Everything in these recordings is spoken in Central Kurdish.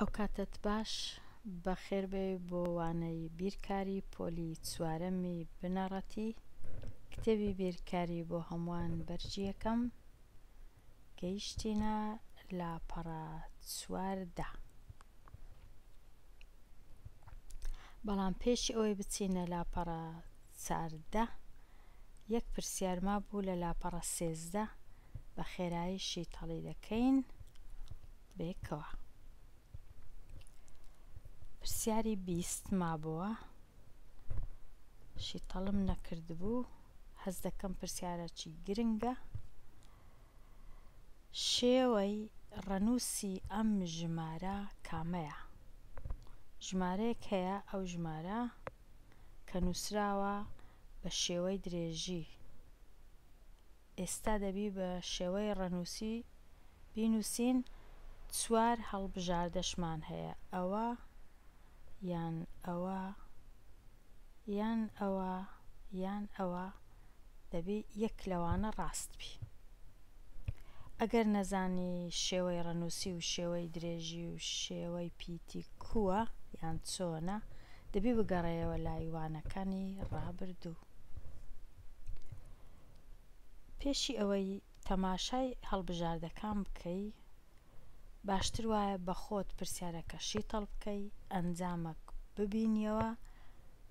ئەوکاتەت باش، بەخێربێی بۆ وانەی بیرکاری پۆلی چوارەمی بنەڕەتی، کتێبی بیرکاری بۆ هەمووان بەرگی یەکەم، گەیشتینە لاپەڕە 14. بەڵام پێشی ئەوەی بچینە لاپەڕە 14 یەک پرسیار مابوو لە لاپەڕە 13 بە خێرایی شیتەڵی دەکەین بەیەکەوە. پرسیاری 20 مابۆوە شیتەڵم نەکردبوو هەست دەکەم پرسیارەکی گرنگە. شێوەی ڕەنووسی ئەم ژمارە کامەیە؟ ژمارەیەک هەیە ئەو ژمارە کە نووسراوە بە شێوەی درێژی ئێستا دەبی بە شێوەی ڕەنووسی بینووسین چوار هەڵبژاردەشمان هەیە ئەوە یان ئەوە یان ئەوە یان ئەوە دەبی یەک لەوانە ڕاست بی ئەگەر نەزانی شێوەی ڕەنووسی و شێوەی درێژی و شێوەی پیتی کووە یان چۆنە دەبی بگەڕێیەوە لای وانەکانی ڕابردوو. پێشی ئەوەی تەماشای هەڵبژاردەکان بکەی باشتر وایە بە خۆت پرسیارەکە شیتەڵ بکەی ئەنجامەک ببینیەوە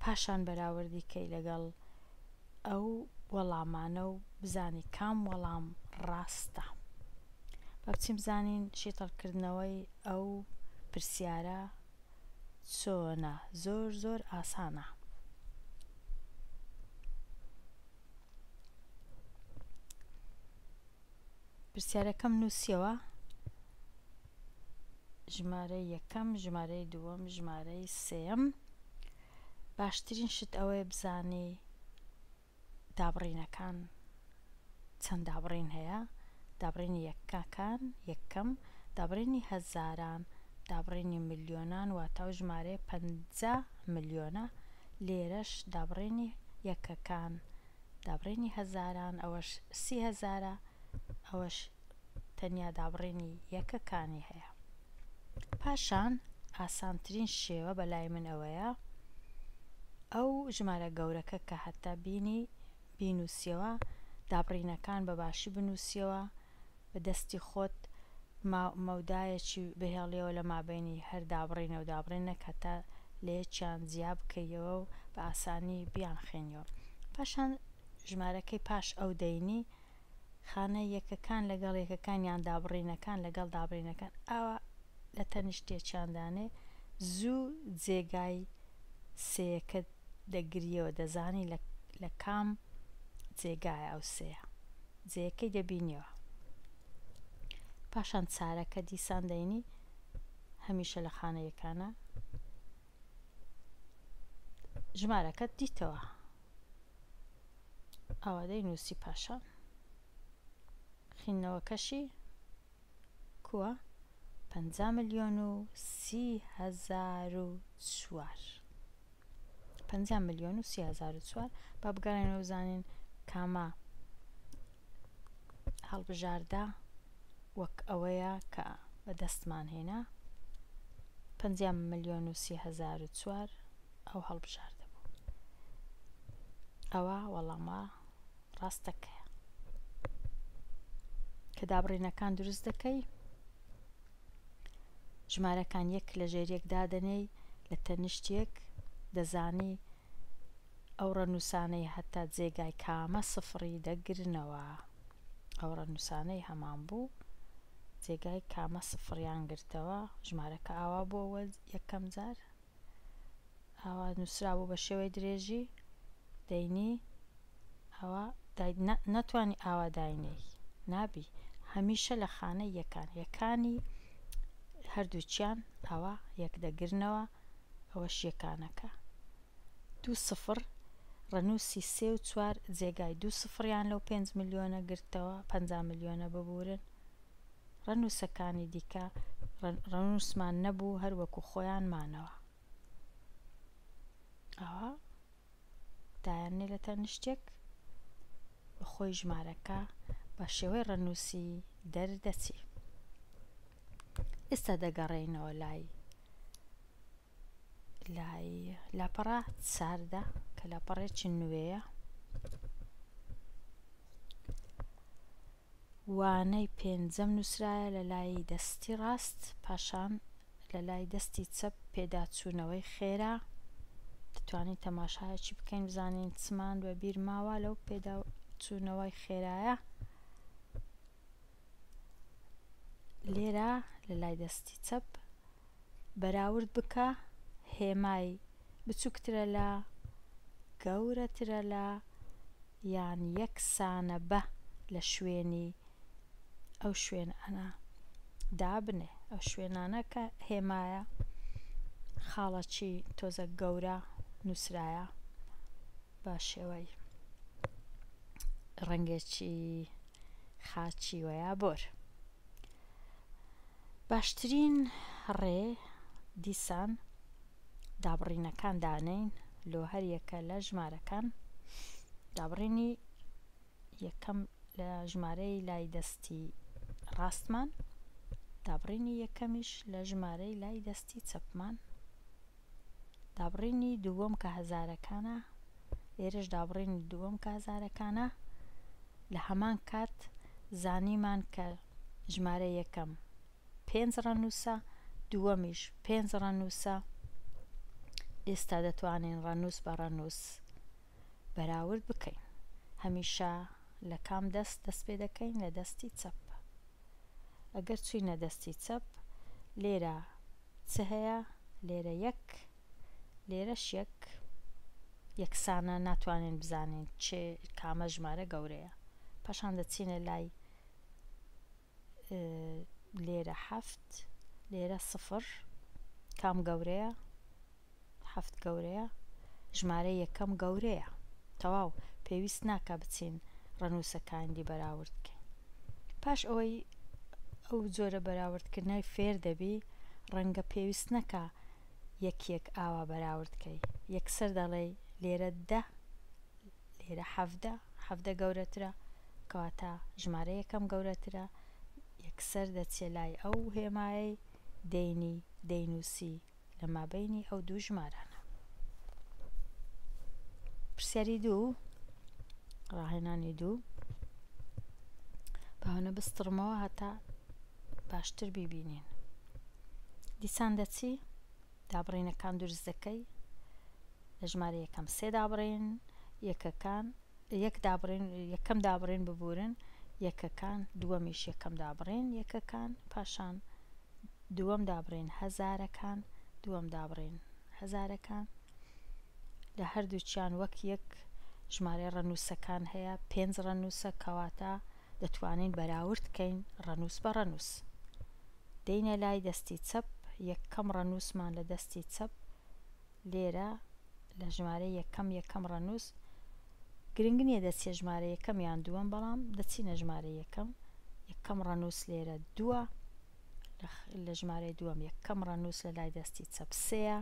پاشان بەراوردی کەی لەگەڵ ئەو وەڵامانە و بزانی کام وەڵام ڕاستە. با بچین بزانین شیتەڵکردنەوەی ئەو پرسیارە چۆنە زۆر زۆر ئاسانە. پرسیارەکەم نووسیەوە ژمارەی یەکەم ژمارەی دووەم ژمارەی سێیەم باشترین شت ئەوەیە بزانی دابڕینەکان چەند دابڕین هەیە دابڕینی یەکەکان یەکەم دابڕینی هەزاران دابڕینی ملیۆنان واتا و ژمارەیە 50 ملیۆنە لێرەش دابڕینی یەکەکان دابڕینی هەزاران ئەوەش 30 هەزارە ئەوەش تەنیا دابڕینی یەکەکانی هەیە. پاشان ئاسانترین شێوە بەلای من ئەوەیە ئەو ژمارە گەورەکە کە هەتا بینی بینوسیەوە دابڕینەکان بە باشی بنوسیەوە بە دەستی خۆت مەودایەکی بهێڵیەوە لە مابەینی هەر دابڕینە و دابڕینێک هەتا لە یەکیان جیا بکەیەوە و بە ئاسانی بیانخوێنیەوە پاشان ژمارەکەی پاش ئەو دەینی خانە یەکەکان لەگەڵ یەکەکان یان دابڕینەکان لەگەڵ دابڕینەکان ئاوا لە تەنیشت یەکیان دانێ زوو جێگای سێیەکە دەگریەوە دەزانی لە کام جێگایە ئەو سێیە جێیەکەی دەبینیەوە پاشان چارەکە دیسان دەینی هەمیشە لە خانە یەکانە ژمارەکەت دیتەوە ئاوا دەینووسی پاشان خیندنەوەکەشی کووە 50 ملیۆن و 30 هەزار و چوار 50 ملیۆن و 30 هەزار و چوار. با بگەڕێنەوە بزانین کامە هەڵبژاردە وەک ئەوەیە کە بەدەستمان هێنا 50 ملیۆن و 30 هەزار و چوار ئەو هەڵبژاردە بوو. ئەوە وەڵامە ڕاستەکەیە. کە دابڕینەکان دروست دەکەی ژمارەکان یەک لە ژێر یەک دادەنێی لە تەنیشت یەک دەزانی ئەو ڕەنووسانەی هەتا جێگای کامە سفڕی دەگرنەوە ئەو ڕەنووسانەی هەمان بوو جێگای کامە سفڕیان گرتەوە ژمارەکە ئاوا بووەوە یەکەم جار ئاوا نووسرابوو بە شێوەی درێژی دەینی ئەوە نەتوانی ئاوا داینێی نابی هەمیشە لە خانەی یەکان یەکانی هەردووکیان ئەوە یەک دەگرنەوە ئەوەش یەکانەکە دوو سفر ڕەنووسی سێ و چوار جێگای دوو سفریان لەو 5 ملیۆنە گرتەوە 50 ملیۆنە ببورن ڕەنووسەکانی دیکە ڕەنووسمان نەبوو هەر وەکو خۆیان مانەوە ئەوە دایاننێ لە تەنیشتێک بەخۆی ژمارەکە بە شێوەی ڕەنووسی دەردەچی. ئێستا دەگەڕێینەوە لای. لای لاپەڕە چاردا کە لاپەڕێکی نوێیە وانەی پێنجەم نووسرایە لە لای دەستی ڕاست پاشان لە لای دەستی چەپ پێداچوونەوەی خێرا دەتوانین تەماشایەکی بکەین بزانین چمان بە بیر ماوە لەو پێداچوونەوەی خێرایە لێرە لە لای دەستی چەپ بەراورد بکە هێمای بچووکترە لە گەورەترە لە یان یەکسانە بە لە شوێنی ئەو شوێنانە دابنێ ئەو شوێنانە کە هێمایە خاڵەکی تۆزە گەورە نووسرایە بە شێوەی ڕەنگێکی خاچی وەیا بۆر. باشترین ڕێ دیسان دابڕینەکان دانێین لۆ هەر یەکە لە ژمارەکان دابڕینی یەکەم لە ژمارەی لای دەستی ڕاستمان دابڕینی یەکەمیش لە ژمارەی لای دەستی چەپمان دابڕینی دووەم کە هەزارەکانە لێرەش دابڕینی دووەم کە هەزارەکانە لە هەمان کات زانیمان کە ژمارە یەکەم پێنج ڕەنووسە دووەمیش پێنج ڕەنووسە ئێستا دەتوانین ڕەنووس بە ڕەنووس بەراورد بکەین هەمیشە لە کام دەست دەست پێ دەکەین لە دەستی چەپ ئەگەر چوینە دەستی چەپ لێرە چ هەیە لێرە یەک لێرەش یەک یەکسانە ناتوانین بزانین چێ کامە ژمارە گەورەیە پاشان دەچینە لای لێرە حەفت لێرە سفر کام گەورەیە حەفت گەورەیە ژمارە یەکەم گەورەیە تەواو پێویست ناکا بچین ڕەنووسەکانی دی بەراورد بکەین پاش ئەوەی ئەو جۆرە بەراوردکردنەی فێر دەبی ڕەنگە پێویست نەکا یەک یەک ئاوا بەراورد کەی یەکسەر دەڵێی لێرە دە لێرە 17 17 گەورەترە کەواتە ژمارە یەکەم گەورەترە یەکسەر دەچێ لای ئەو هێمایەی دەینی دەینووسی لە مابەینی ئەو دوو ژمارانە. پرسیاری دوو ڕاهێنانی دوو باوەنە بستڕمەوە هەتا باشتر بیبینین دیسان دەچی دابڕینەکان دروست دەکەی لە ژمارە یەکەم سێ دابڕین یەکەکان یەک دابڕین یەکەم دابڕین ببورن یەکەکان دووەمیش یەکەم دابڕین یەکەکان پاشان دووەم دابڕین هەزارەکان دووەم دابڕین هەزارەکان لە هەردووکیان وەک یەک ژمارەی ڕەنووسەکان هەیە پێنج ڕەنووسە کەواتە دەتوانین بەراورد کەین ڕەنووس بە ڕەنووس دێینە لای دەستی چەپ یەکەم ڕەنووسمان لە دەستی چەپ لێرە لە ژمارەی یەکەم یەکەم ڕەنووس گرنگ نییە دەچیە ژمارە یەکەم یان دووەم بەڵام دەچینە ژمارە یەکەم یەکەم ڕەنووس لێرە دووە لە ژمارەی دووەم یەکەم ڕەنووس لە لای دەستی چەپ سێیە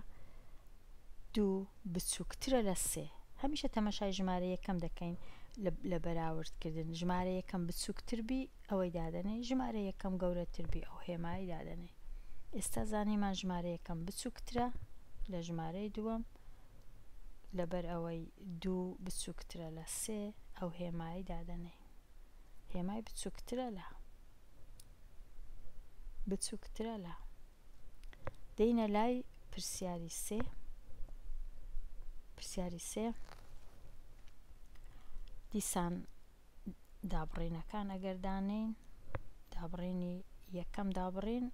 دوو بچووکترە لە سێ هەمیشە تەمەشای ژمارە یەکەم دەکەین لە بەراوردکردن ژمارە یەکەم بچووکتر بی ئەوەی دادەنێی ژمارە یەکەم گەورەتر بی ئەو هێمای دادەنێی ئێستا زانیمان ژمارە یەکەم بچووکترە لە ژمارەی دووەم لەبەر ئەوەی دوو بچووکترە لە سێ ئەو هێمای دادەنێی هێمای بچووکترە لە بچووکترە لە دێینە لای پرسیاری سێ پرسیاری سێ دیسان دابڕینەکان ئەگەر دانێین دابڕینی یەکەم دابڕین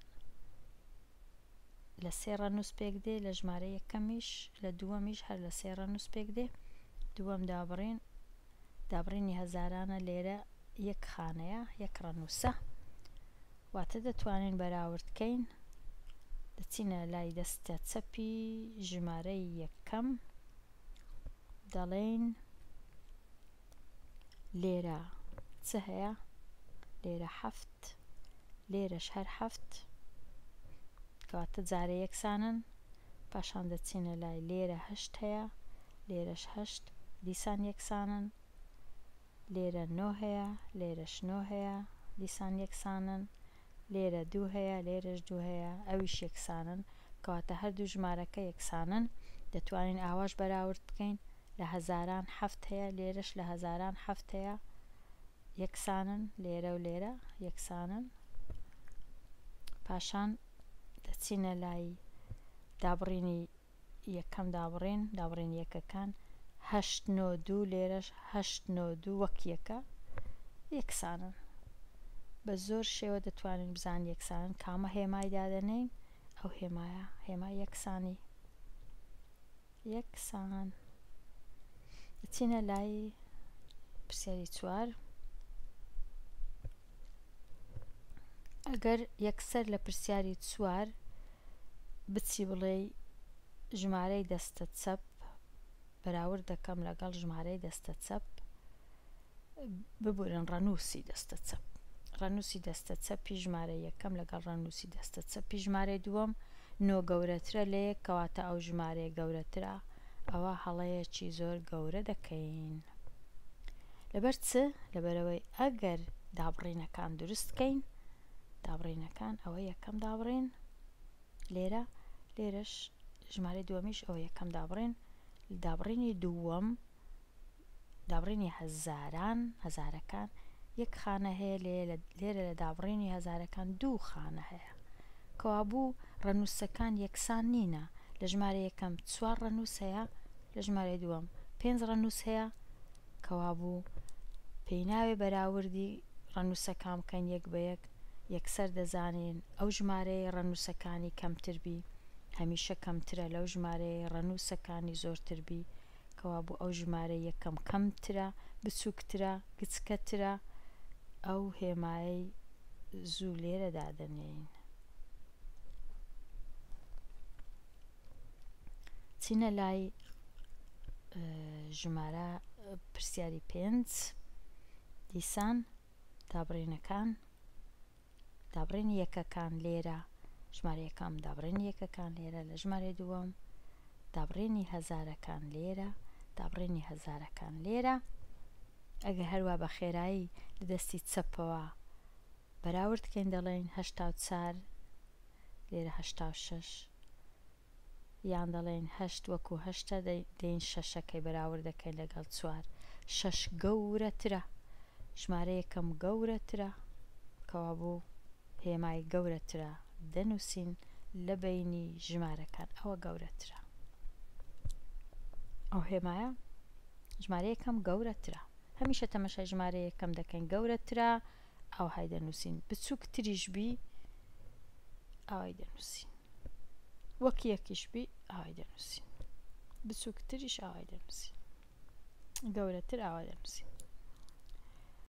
لە سێ ڕەنووس پێک دێ لە ژمارە یەکەمیش لە دووەمیش هەر لە سێ ڕەنووس پێک دێ دووەم دابڕین دابڕینی هەزارانە لێرە یەک خانەیە یەک ڕەنووسە واتە دەتوانین بەراورد کەین دەچینە لای دەستە چەپی ژمارەی یەکەم دەڵێین لێرە چ هەیە؟ لێرە حەفت لێرەش هەر حەفت کەواتە جارێ یەکسانن پاشان دەچینە لای لێرە هەشت هەیە لێرەش هەشت دیسان یەکسانن لێرە نۆ هەیە لێرەش نۆ هەیە دیسان یەکسانن لێرە دوو هەیە لێرەش دوو هەیە ئەویش یەکسانن. کەواتە هەردوو ژمارەکە یەکسانن. دەتوانین ئاواش بەراورد بکەین، لە هەزاران حەفت هەیە، لێرەش لە هەزاران حەفت هەیە، یەکسانن، لێرە و لێرە یەکسانن. پاشان دەچینە لای دابڕینی یەکەم دابڕین، دابڕینی یەکەکان، هەشت نۆ دوو، لێرەش هەشت نۆ دوو وەک یەکە، یەکسانن. بە زۆر شێوە دەتوانین بزانین یەکسانن، کامە هێمای دادەنێین، ئەو هێمایە هێمای یەکسانی. یەکسان. دەچینە لای پرسیاری چوار. ئەگەر یەکسەر لە پرسیاری چوار بچی بڵێی ژمارەی دەستە چەپ بەراورد دەکەم لەگەڵ ژمارەی دەستە چەپ ببورن ڕەنووسی دەستە چەپ ڕەنووسی دەستە چەپی ژمارە یەکەم لەگەڵ ڕەنووسی دەستە چەپی ژمارەی دووەم نۆ گەورەترە لە یەک کەواتە ئەو ژمارەیە گەورەترە ئەوە هەڵەیەکی زۆر گەورە دەکەین لەبەر چ؟ لەبەرئەوەی ئەگەر دابڕینەکان دروست کەین دابڕینەکان ئەوە یەکەم دابڕین لێرە لێرەش ژمارەی دووەمیش ئەوە یەکەم دابڕین دابڕینی دووەم دابڕینی هەزاران هەزارەکان یەک خانە هەیە لێرە لە دابڕینی هەزارەکان دوو خانە هەیە کەوابوو ڕەنووسەکان یەکسان نینە لە ژمارە یەکەم چوار ڕەنووس هەیە لە ژمارەی دووەم پێنج ڕەنووس هەیە کەوابوو پێی ناوێ بەراوردی ڕەنووسەکان بکەین یەک بە یەک، یەکسەر دەزانین ئەو ژمارەیەی ڕەنووسەکانی کەمتر بی هەمیشە کەمترە لەو ژمارەیەی ڕەنووسەکانی زۆرتر بی، کەوابوو ئەو ژمارەی یەکەم کەمترە، بچووکترە، گچکەترە، ئەو هێمایەی زوو لێرە دادەنێین. چینە لای ژمارە پرسیاری پێنج دیسان دابڕینەکان دابڕینی یەکەکان لێرە ژمارە یەکەم دابڕینی یەکەکان لێرە لە ژمارە دووەم دابڕینی هەزارەکان لێرە دابڕینی هەزارەکان لێرە ئەگەر هەروە بە خێرایی لە دەستی چەپەوە بەراورد کەین دەڵێین 84 لێرە 86 یان دەڵێین هەشت وەکو هەشتە دێین شەشەکەی بەراورد دەکەین لەگەڵ چوار شەش گەورەترە ژمارە یەکەم گەورەترە کەوابوو هێمای گەورەترە دەنووسین لە بەینی ژمارەکان ئەوە گەورەترە ئەو هێمایە ژمارە یەکەم گەورەترە هەمیشە تەمەشای ژمارە یەکەم دەکەین گەورەترە ئاوهای دەنووسین بچووکتریش بی ئاوای دەنووسین وەک یەکیش بی ئاوای دەنووسین بچووکتریش ئاوای دەنووسین گەورەتر ئاوا دەنووسین.